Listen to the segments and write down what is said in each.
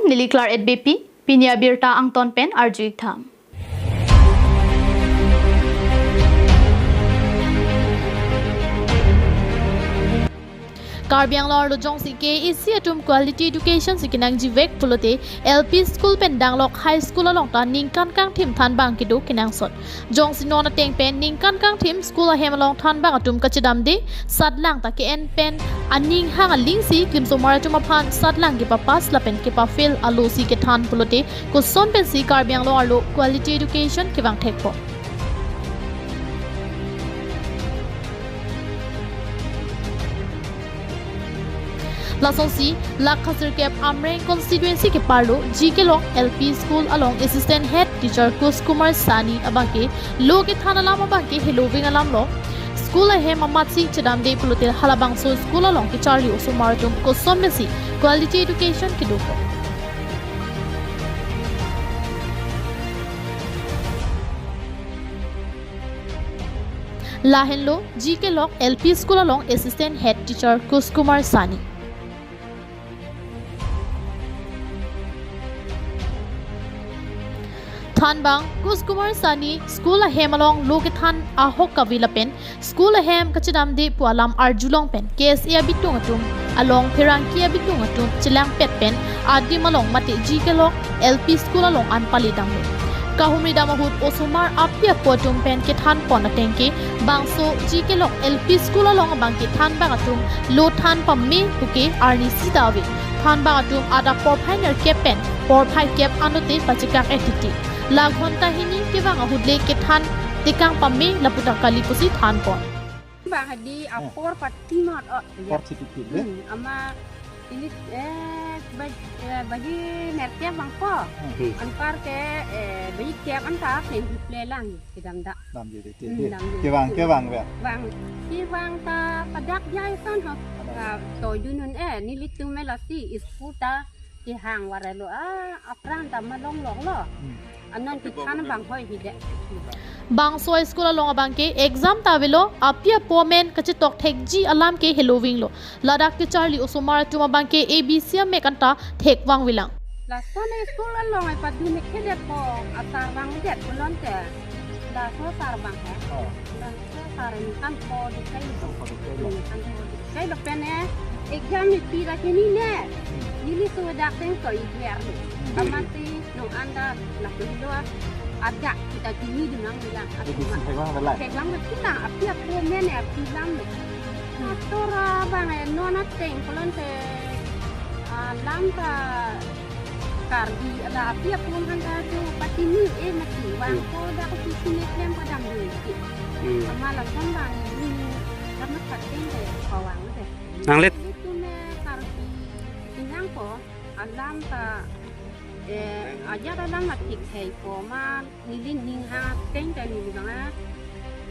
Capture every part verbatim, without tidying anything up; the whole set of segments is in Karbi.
Neli Claret Beypi, pini abirta angton pen arju-ik tha. Karbi Anglong arlo jongsi K A A C atum quality education si kenangjivek pulote L P school pen danglok high school along ta ningkan kangthim thanbang kedo kenangsot. Jongsi non ateng pen ningkan kangthim school ahem along thanbang atum kachedamde satlang ta ke-en pen aning hang aling si klimsomar atum aphan satlang kepapass lapen kepafail alo si kethan pulote koson pensi Karbi Anglong arlo quality education kevang thekpo. Lasonsi, lakh kresirkep Amreng constituency keparlo G Kelong L P school along assistant head teacher Kush Kumar Sani abangke lo kethan alam abangke heloving alamlo. School ahem amatsi chedamde pulote halabangso school along kecharli osomar atum koson pensi quality education kedopo. Lahenlo G Kelong L P school along assistant head teacher Kush Kumar Sani. Thanbang Kush Kumar Sani school ahem along lo kethan ahok kave lapen school ahem kachedamde pu alam arjulong pen K S A abitung atum along pherangke abitung atum chelangpet pen adim along mate G Kelong L P school along an pali damlo. Kahumri dam ahut osomar api apo atum pen kethan pon ateng ke bangso G Kelong L P school along abangke thanbang atum lo than pame puke arnisi ta ave. Thanbang atum adap porphai nerkep pen porphai kep anlote pachekak etiti. La ghonta hini kevang ahut le kethan tekang pame lapu ta kali pusi than pon. Bang hadi apor pati mat o. Apor thiti le? Hmm, ama ili, eh, baj-, eh, baji nerkep bang ko. Hmm. Anpar ke, eh, baji kep anta pen hiple lang kedam da. Damji dei, hmm, dei. Damji. Kevang, kevang ave. Bang, kevang ta padak jai son ho. Padak. Ah, to junun, eh, nelitum me lasi school ta kehang varelo, ah, apran ta malongloklo. Hmm. Anon kethan bang hoi hide. Bangso school along abangke exam ta avelo, api apo amen kachetok thekji alam ke helovinglo. Ladak kecharli osomar atum abangke A B C amek anta thekvang velang. Lason school along ai padun khedetpo, asar vangdet pulote. Laso sar vang he. Oh. Laso sar ningkan pho dikhai. Ningkan pho dikhai. Ningkan pho dikhai lo pen e. Exam ni pi ra kini ne. Hmm. Neli sudah teng ko ikhler lo. Hmm. Amatsi non anta lapu lo ada kita kini demang bilang. Jadi si hewan belai. Hewan betul lah, api apo amen e, api lam lo. Hmm. Ator abang e, non ateng pulote, ah, lam ta Karbi ala api apo amen ta tu pati ni e mati. Wang ko da ko sisi ne klem padam ni. Hmm. Sama lason bang ni, sama pateng de pawang de. Nanglit. Itu me Karbi inang ko alam ta, eh, aja alam mati khei ko ma neli ning ha teng ta neli bang a,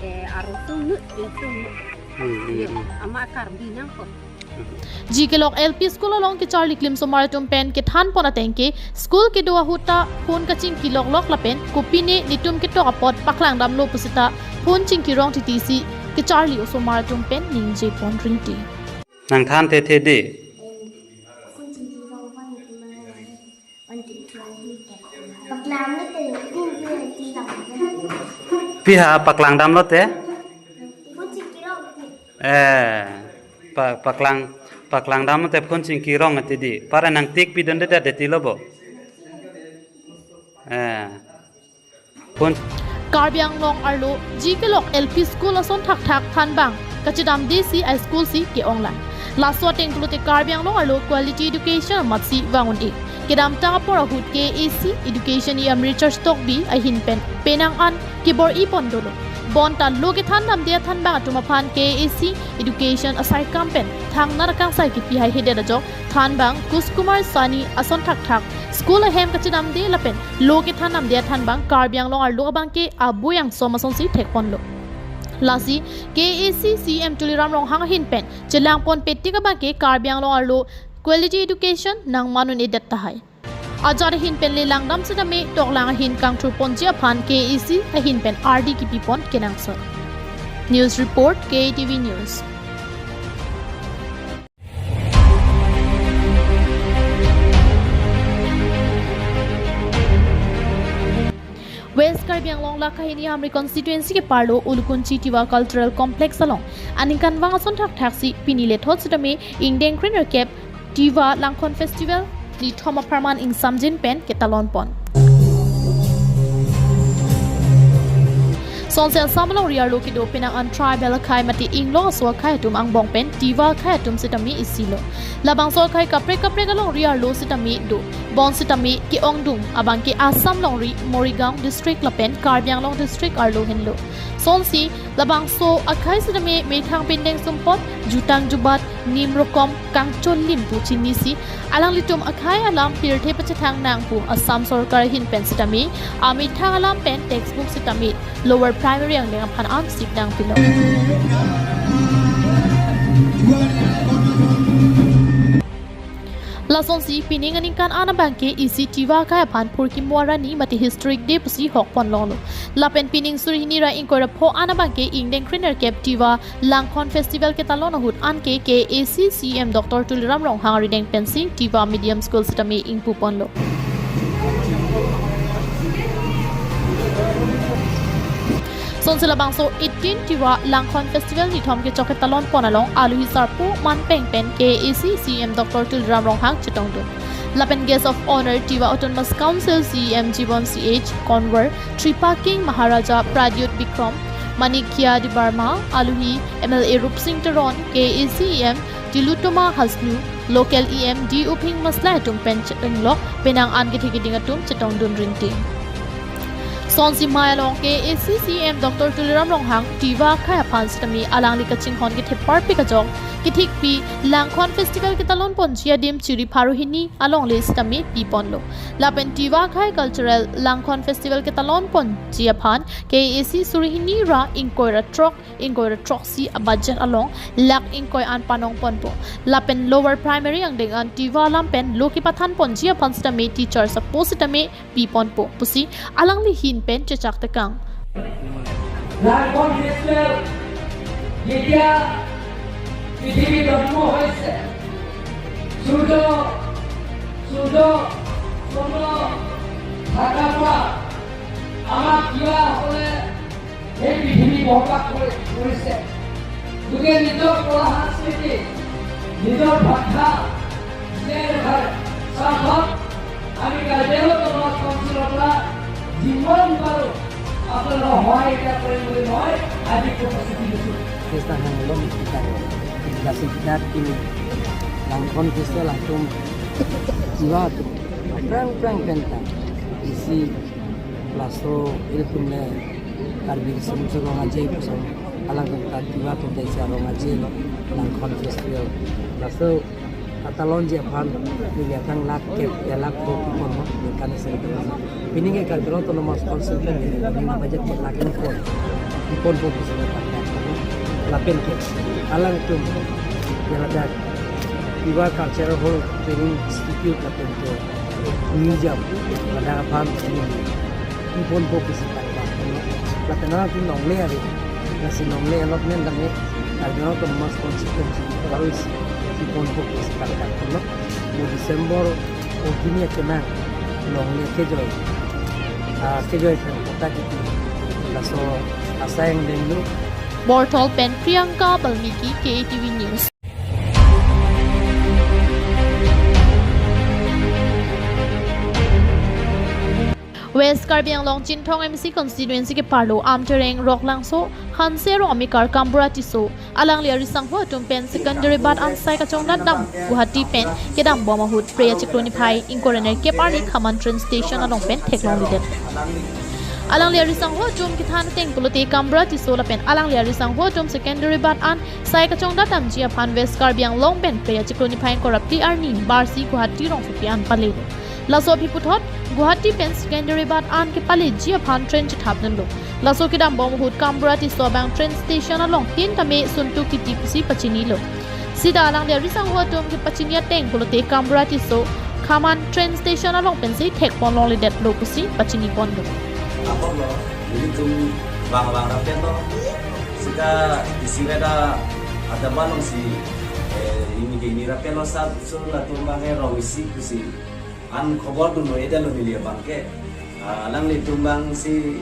eh, aro tum nut, eh, tum nut. Hmm, hmm, iya, hmm. Ama Karbi nang ko. G Kelong L P school along kecharli klimsomar atum pen kethan pon ateng ke school kedo ahut ta phone kachingki loklok lapen kopine netum ketok apot paklang damlo pusita phone chingki rong titi si kecharli osomar atum pen ningje pon rinti. Nangthan thethe dei. Pi ha paklang damlote? Eh, pa-, paklang, paklang damlote phone chingki rong ati dei. Para nangtik pidunde dei tilo bo. Eh. Pon. Karbi Anglong arlo G Kelong L P school ason thakthak thanbang kachedamde si a school si ke-onglang. Laso ateng pulote Karbi Anglong arlo quality education amatsi vang un-e. Kedamtang apor ahut K A A C education E M Richard Tokbi ahin pen penang an kebor-i pon dolo. Bonta lo kethan damde athanbang atum aphan K A A C education asaikam pen thangnar kangsai kipi haihedet ajok thanbang Kush Kumar Sani ason thakthak school ahem kachedamde lapen lo kethan damde athanbang Karbi Anglong arlo abangke abuyang som asonsi thekponlo. Lasi K A A C C E M Tuliram Ronghang ahin pen chelangpon petik abangke Karbi Anglong arlo quality education nangman un-edet tahai. Ajat ahin pen lelang dam sedame toklang ahin kangthur ponji aphan K A A C ahin pen ardi kipipon kenangsot. News report, K A T V News. Karbi Anglong Lakha Hini Amri Constituency keparlo Ulukunchi Tiwa Cultural Complex along aningkanvang ason thakthaksi pini lethot sitame ingdeng krenerkep Tiwa Langkhon Festival nithom apharman ingsamjin pen ketalon pon. Sonsi Assam alongri arlo kedo penang an tribal akhai mate inglong aso akhai atum angbong pen Tiwa akhai atum sitame isilo. Labangso akhai kaprek kaprek alongri arlo sitame do. Bonsitame ke-ongdung abangke Assam alongri Morigaon district lapen Karbi Anglong district arlo henlo. Sonsi labangso akhai sitame methang pindeng sumpot, jutang jubat, nim rokom, kangcholim pu chinisi alanglitum akhai alam pirthe pachethang nang pu Assam sorkar ahin pen sitame amethang alam pen textbook sitame lower primary angdeng aphan an sik nangpilo. Lasonsi pining aningkan an abangke isi Tiwa akhai aphan phurkimo arni mate historic day pusi hokpon longlo. Lapen pining suri hini ra ingkoi ra pho an abangke ingdeng krenerkep Tiwa Langkhon Festival ketalon ahut anke K A A C C E M Doctor Tuliram Ronghang arideng pensi Tiwa Medium School sitame ingpuponlo. Sonsi labangso eighteen Tiwa Langkhon Festival nithom kechok ketalon pon along aluhi sarpo manpeng pen K A A C C E M Doctor Tuliram Ronghang chetongdun. Lapen Guest of Honor Tiwa Autonomous Council C E M Jibon C H Konwar, Tripaking Maharaja Pradyut Bikram, Manikya Debbarma, aluhi M L A Rupsing Teron, K A A C E M Tilottama Hasnu, local E M D Uphing Maslai atum pen chenglok penang an kethe keding atum chetongdun rinti. Sonsi mei along K A A C C E M Doctor Tuliram Ronghang Tiwa akhai aphan sitame alangli kachinghon kethe parpik ajok kethikpi Langkhon Festival ketalon ponji adim chiri pharo hini alongle sitame piponlo. Lapen Tiwa akhai cultural Langkhon Festival ketalon ponji aphan K A A C suri hini ra ingkoi ra throk ingkoi ra throksi a budget along lakh ingkoi an panong ponpo. Lapen lower primary angdeng an Tiwa alam pen lo kepathan ponji aphan sitame teacher suppose sitame piponpo pusi alangli ahin pen chechak tekang. Langkhon Festival যেতিয়া পৃথিৱী জন্ম হৈছে, সূৰ্য, সূৰ্য, চন্দ্ৰ থাকাৰ পৰা আমাক কিয় হ'লে সেই পৃথিৱী বসবাস কৰি, কৰিছে। গতিকে নিজৰ কলা সংস্কৃতি, নিজৰ ভাষা জীয়াই ৰখাৰ স্বাৰ্থত আমি কাৰ্বি আংলং অট'নমাছ কাউন্সিলৰ পৰা যিমান পাৰোঁ আপোনালোকক সহায় কৰিম বুলি মই আজি প্ৰতিশ্ৰুতি দিছোঁ। Kita hanglom kita kasi kita kini Langkhon Festival atum Tiwa atum prang prang penta isi laso ilitum le Karbi Riso Nimso Rong Aje puson alangtum ta Tiwa atum ta isi arong aje lo Langkhon Festival. Laso ketalonji aphan neli atang lakh kep ya lakh ko pipon mo kan isi. Pining ke Karbi Anglong Autonomous Council pen neli pining budget ke lakh ingkoi piponpo puson. Lapen ke alangtum ya ladak Tiwa Cultural Hall Training Institute lapen ke museum ladak aphan piponpo pusi kangkang. Lapen alangtum longle ari, lasi longle allotment kami Karbi Anglong Autonomous Constituency harus piponpo pusi kangkang. Mo December o hini akenang longle kejoi, ah, kejoi kan kota kiti. Laso asai angdeng lo. Borthol pen Priyanka Balmiki, K A T V News. West Karbi Anglong Chinthong M C constituency keparlo Amtereng Roklangso Hanse Rong amekar Kambura Tisso alangli arisangho atum pen Secunderabad an sai kachongdat dam Guwahati pen kedam bom ahut Phre achiklo niphai ingkoi ra nerkep arni Khaman train station along pen theklongledet. Alangli arisangho atum kethan ateng pulote Kambura Tisso lapen alangli arisangho atum Secunderabad an sai kachongdat damji aphan West Karbi Anglong pen Phre achiklo niphai ingkoi ra phli arni barsi Guwahati rongsopi an pale. Laso aphi puthot Guwahati pen Secunderabad an kepaleji aphan train chethapdunlo. Laso kedam bom ahut Kambura Tisso abang train station along tin tame suntuk titi pusi pachinilo. Sita alangli arisangho atum kepachini ateng pulote Kambura Tisso Khaman train station along pensi thekpon longledetlo pusi pachiniponlo. Apotlo, ilitum vang vang rapetlo. Sita isi veda adaba alongsi, eh, ini ke ini rapetlo sab so latum abang ke rong isi pusi an khobor dunlo, edetlo neli abang ke. Ah, alanglitum abangsi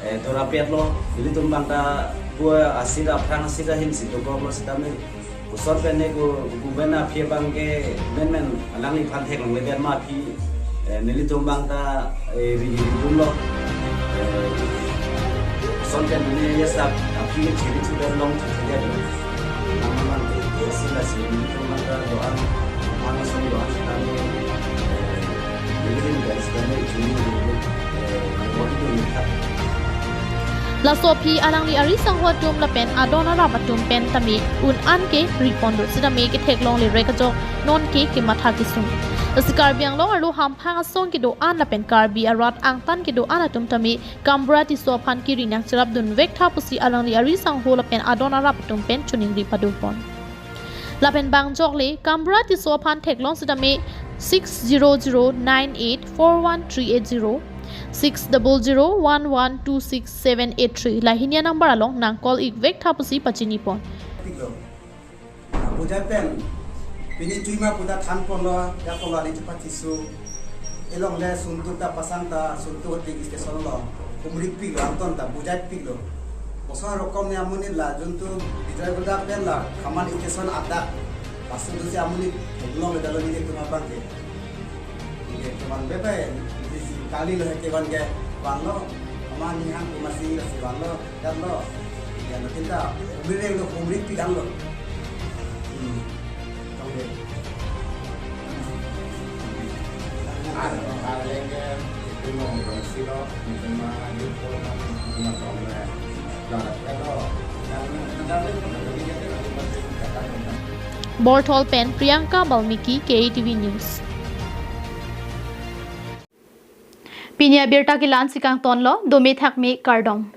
Eh, dora pet lo, ilitum abang ta pu asit aphrang asit ahin si dokok lo sitame. Koson pen ne ko kuben aphi abang ke menmen alangliphan theklongle pen ma aphi, eh, nelitum abang ta, eh, ri ri dun lo. Eh, koson pen ne ya sap aphi ke chiri chudan long chudan lo. Nang abang ke asit asit nelitum abang ta doan, abang asong doan sitame, eh, nelitum guys kami chiri ri ri, eh, nang bor itu ni khat. Laso aphi alangli ari sangho atum lapen adon arap atum pen tame un-an ke ripon do sitame ketheklongle rek ajok non ke kematha kesung. Lasi Karbi Anglong arlo hamphang asong kedo-an lapen Karbi arat angtan kedo-an atum tame Kambura Tisso aphan kiri nangcherap dunvek tha pusi alangli ari sangho lapen adon arap atum pen choningri padopon. Lapen bang jokle Kambura Tisso aphan theklong sitame six zero zero nine eight four one three eight zero, six double zero one one two six seven eight three lahini a-number along nang call ikvek tha pusi pachinipon. Pilo. Bujai pen pini chuima puta thanpon lo, ya polo ani chupa Tisso. Elong le suntuk ta pasang ta suntuk tik station lo. Humripik lo, angton ta bujaipik lo. Koson rokom ne amonit la juntu Bijoy Ghoda pen la Khaman station adak. Pasu dusi amonit long le dalo nelitum abang ke. Nelitum abang bebe, neli si kali lo he kevan ke van lo. Ama ni hang kuma si la si van lo, dan lo. Ya lo kita, humri lo humripik dan lo. Hmm. Tong de. Borthol pen Priyanka Balmiki, K A T V News. Pini abirta ke la-an si kangton lo, dome thakme kardom.